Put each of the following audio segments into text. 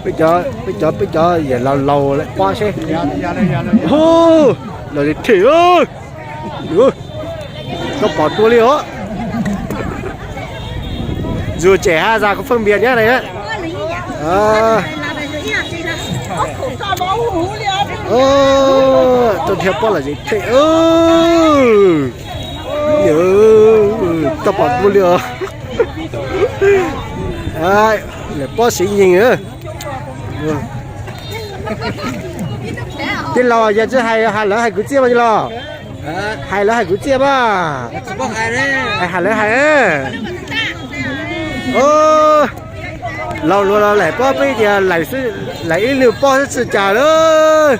Peb cov, peb cov, peb cov yawg laus laus lawm pob seb. Los zem them, koj pom dua li os. Zuag tsem hab zag kuv pheej npias nyab na. Tau dhia pob los zem them. Koj pom dua li os. Lawm pob siv nyeeg. Tij laug, yog tsis hais, hais lawv hais kwv txiaj mas tij laug. Hais lawv hais kwv txiaj mas. Hais lawv hais. Laus luag los lawm pob peb tias lawm xwb, lawm ib lwm pob xwb tsis cas lawm.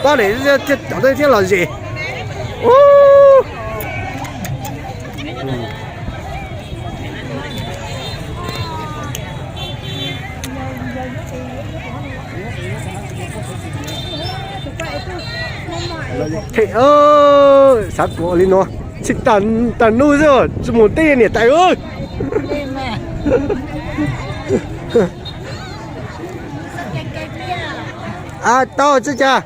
Pob nim thiaj cov thiab los zem. Them, xav kuv li no, tsis tas nub xwb tsis mus teb niam tais. Tau tsis cas,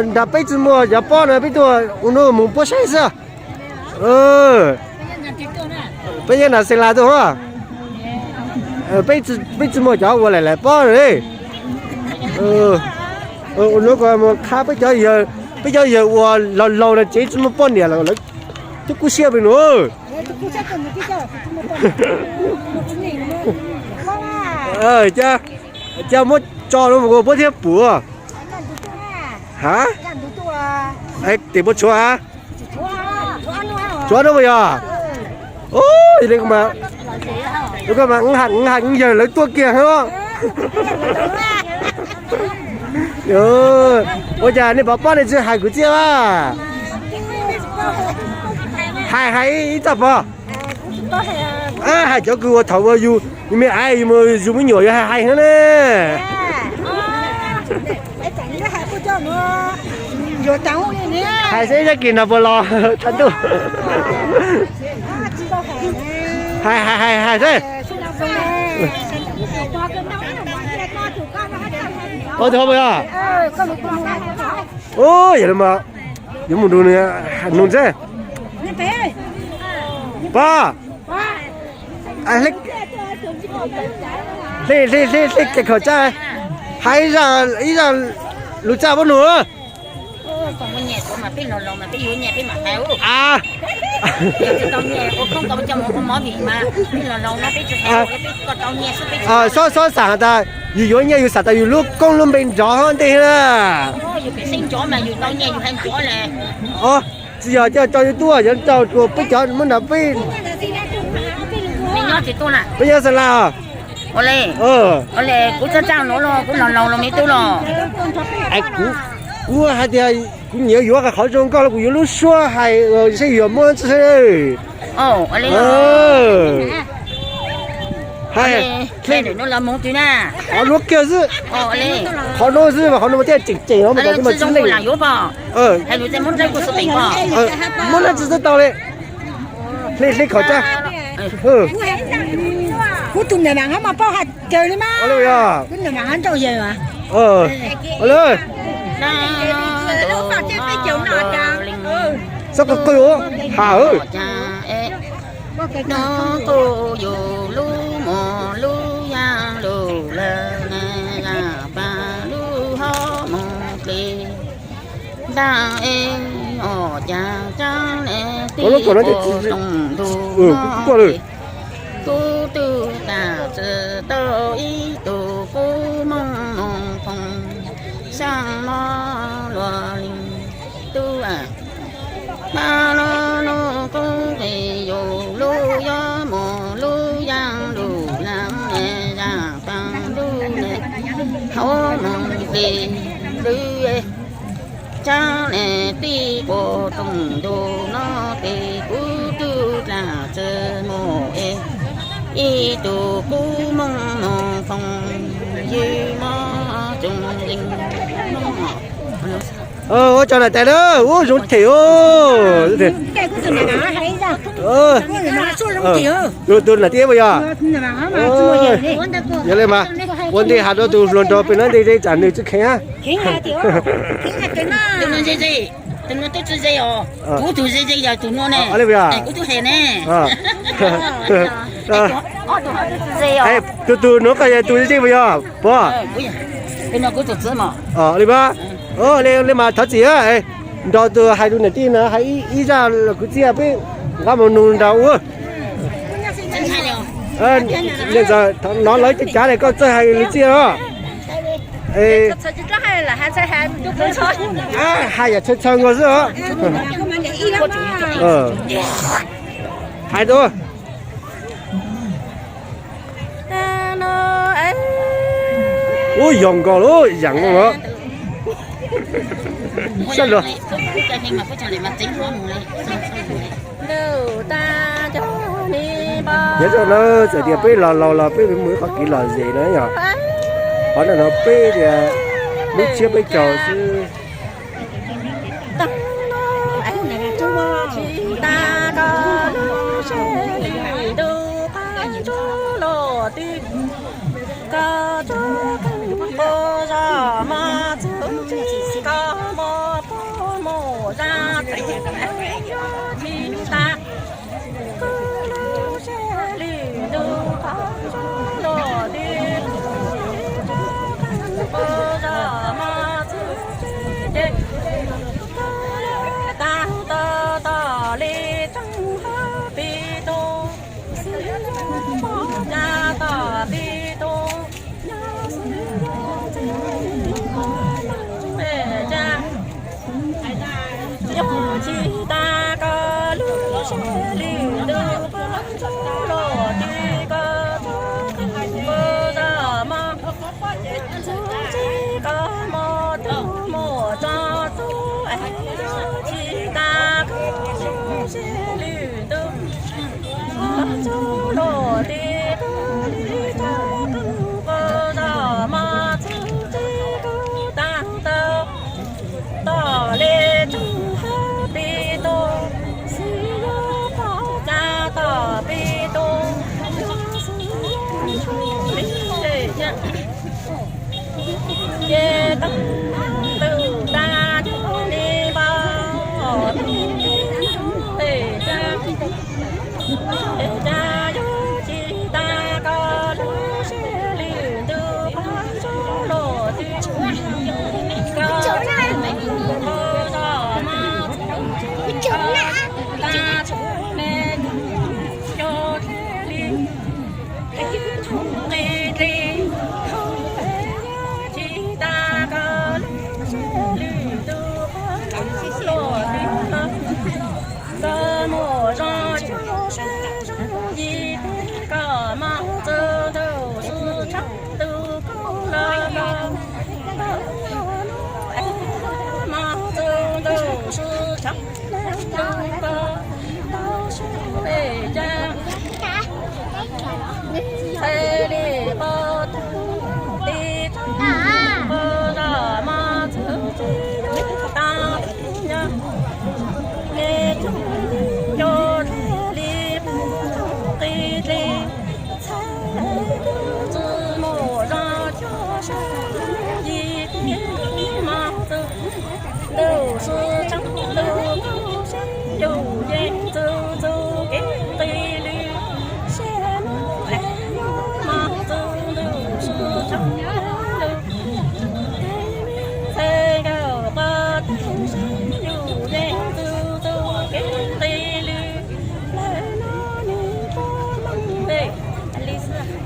nram peb tsis muaj cov pob no peb tuaj ua no mus puab saib xwb. Peb nyob nram Xeem Las tuaj, peb tsis muaj cov ua lawm lawm pob li. Ua no mus qha peb cov, peb cov yawg uas laus laus no tsev tsis muaj poj niam lawm, lawv twb kub siab pem no. Cas muab tso no mus puab thiab pum. Ha? Tes puab tshuav a? Tshuav no puas yog? Ua cas nej pom pob nej tsis hais kwv txiaj a? Hais hais ib txoj pog. Hais cov kws uas thaum uas yus me aiv yus mus yug me nyuam yuav hais hais na. Hais seb ib zaj kis no puas los tshaj ntuj. Hais hais hais seb. Ua tau puas yog? Yog li mas yuav mus nug nug seb. Pog, hle, hle, hle, hle kev khaum tsaj, hais ib zaj lus txaj puab nug. Xob xob xav tas yus yuav nyiaj yus xav tas yus lub koob lub npe nrov ntej na. Tsis yog coj tso yus tuaj, yog tso rau peb cov muab nrog peb. Peb nyob Xeem Las. Kuv txhob tsa nuav los kuv laus laus los me tub los. Kuv hais tias kuv nyiam yuav qhov zoo nkauj los kuv yuav lub suab hais seb yuav muab tsi. Hais qhov nuav kiag xwb, qhov nuav xwb, qhov nuav thiaj tseem tseem no mas tsis leej. Muab dlaab tsi tau li. Hle hle khaum tsaj. Kuv tus niam mas hab mas paub has caws li mas. Xob qw qw has. Nub kuj yus lub mos lub yaaj lug lawm na, yaaj paag lub hoob moog plig ntaag es, ob caag caag le tij ua toom ntug no es, kuv tug taag tsi tau ib tug kub mooj moog foom saab mob luag leej tub. Nub kuj qe yus lub yob mos lub yaaj lug lawm na, yaaj paag lug le hoob moog plig lug, caag le tij ua toom ntug no es, kuv tug taag tsi moog es, ib tug kub mooj moog foom ywg mob tsoom leej. Ua tsaug nam tais na, ua zoo them os. Tus niam tij puas yog? Yog li mas ua ntej has rau tus hluas nraug pem no ntej, tsam nws tsis kheev. Tus no ze ze, tus no twb tsis ze os. Kuv tus ze ze yog tus no ne. Kuv tus he ne. Tus tus no koj yog tus ze ze puas yog? Puas? Li mas thov txim, nrog tus hais tus niam tij no hais ib zaj los kwv txhiaj peb nqa mus nug nrog ua. Hnov lawv cav cav li koj txawj hais lus txiaj os. Hais yam txhawj txhawj nkaus xwb os. Hais rau. Ub, yog nkaus lawm, yam nkaus lawm. Sab luag. Nyob zoo na, txawm tias peb los laus los peb mus ib qhov kev lom zem na yom. Qhov no no peb tias lub tshiab peb caug xwb.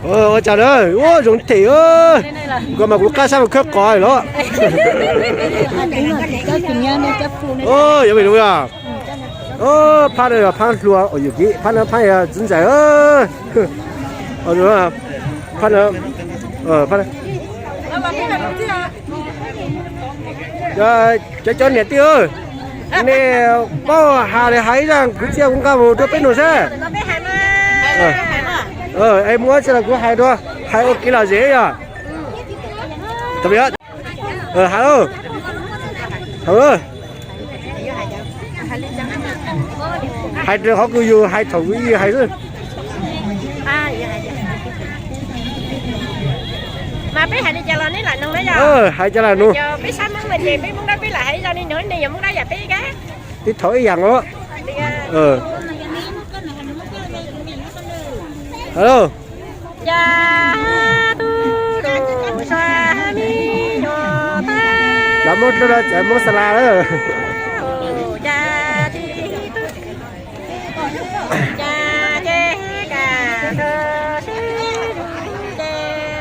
Ua tsaug na, ua zoo them. Koj mas kuv qab sab mus khawb qos los. Yog vim li, phab no yog phab hluas, phab no phab txiv ntxawm. Phab no, phab no. Cov, cov niam tij, nej paub hais li hais ib zaj kwv txhiaj kuv nqa mus rau peb nug seb. Es muaj tsi los kuv hais dua, hais ua kev lom zem yom. Hais, hais. Hais rau qhov kuv yus hais thaum kuv yus hais xwb. Mas peb hais li cas los neb lam noog na yog? Hais cas lam noog. Peb sab Hmoob mas ces peb Hmoob Dawb peb lam hais ib zaj li no, nej yog Hmoob Dawb yam peb ka. Tib thaum ib yam os. Alo. Cas tub tus sua me nyuam tag. Cov Hmoob Dawb txawv Hmoob Xa La lawm. Cas tib tub cas ces kam tus sib zus ces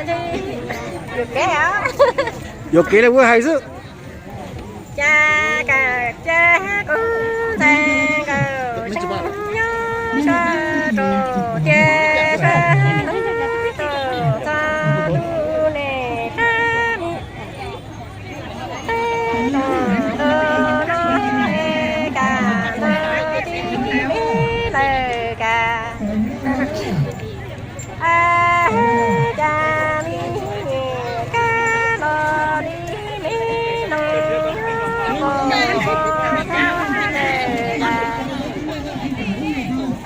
ntxhi. Yuam kev, yuam kev li kuv hais xwb. Cas kam ces kuv ntxhais nkawd seev nyob sab rau tiaj sab hnub rau txog tus neeg sab mi. Teb rau tus no es kam ntxhais tib me lawm kam. Cas li nyiam kab los li me no. Mus mus tag lawm cas.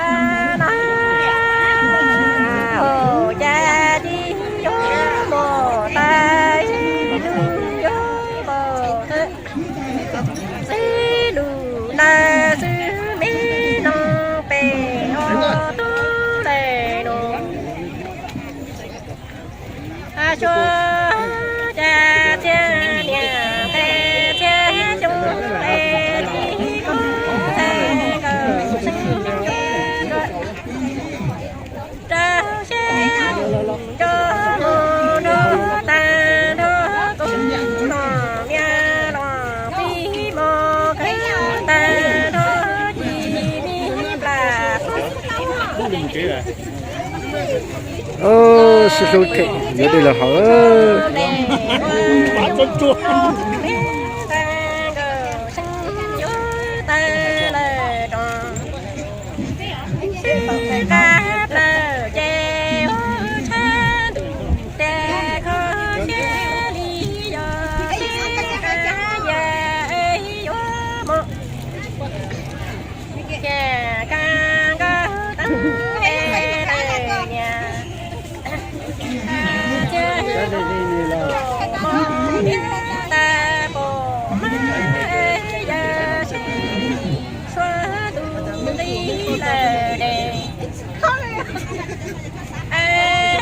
A na, ua cas tib yuav mus tas ib lub yuav mus tag. Txij lub ntawd xwb me no pem ob tug lawm no. Suav cas txhiaj niam tes txhiaj xyoo es tib koob tes nkawd seev rau siab nco mus nrog tag nrho kuv los niam los txij mos kawg tag nrho ci mi plas. Sib hlub them yuav dej los haus. Qab plaws ces ua tshab ntuj tes kho siab li yog sib qab yam yuav mus. Ces kab nkauj tau es lawm niam. Ces mus tas pom mas yawg sib suav tus nqi lawm ne. Es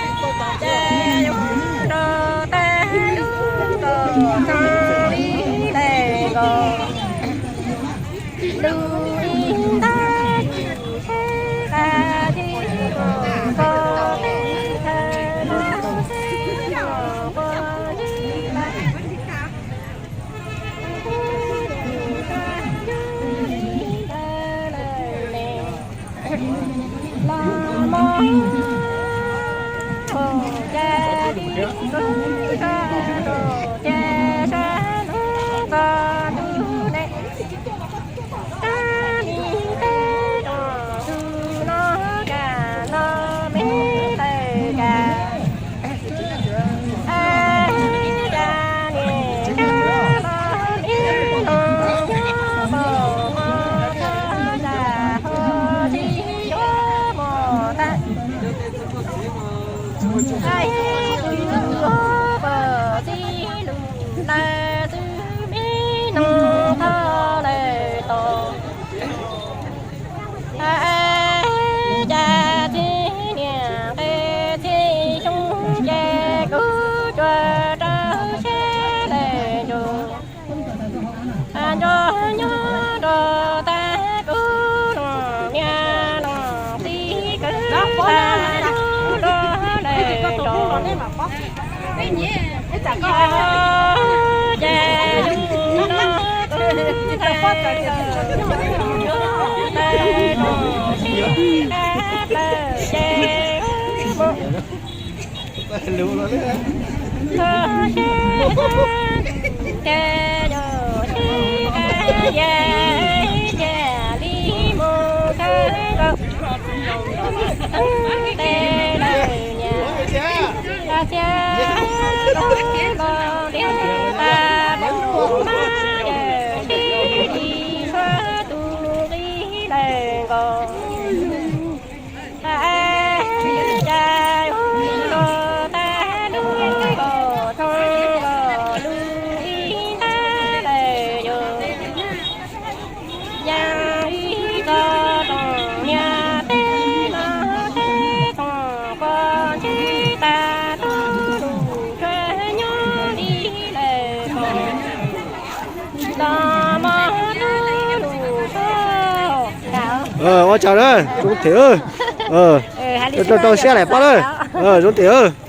cas yuav nrog tag lub kaum txog li lawm nkaus. Lub ib ntag yim seb qab tib kaum txog teb chaws no xwb los puag ntsis lawm. Los mog, ua cas tib tug sab ntuj ces sab ntuj txog ntuj ne. Sab mi teb rau tus no kam los me lawm kam. Cas niam kab los me no yuav mus mos txog zam ho tsis yuav mus tag. Ais tus yuav pom txij lus lawm xwb me no thoj lawm tos. Cas txij niam nqe txij xyoo ces kuv tsuas rau siab lawm ntsuag. Nco nyob rau tag kuv los niam los txiv kawg tag lub rog lawm ntsuag. Cas yus no tag lawm ntsuag sib qab plaws ces mus. Txog seb cas yus sib qab yam ib yam li mus kawg nkaus. Tes lawm niam, txia koj los tiag tas pom mas yawg sib ris suav tus nqi lawm nkaus. Ua tsaug na, zoo them. Rau rau siab lawm pab na. Zoo them.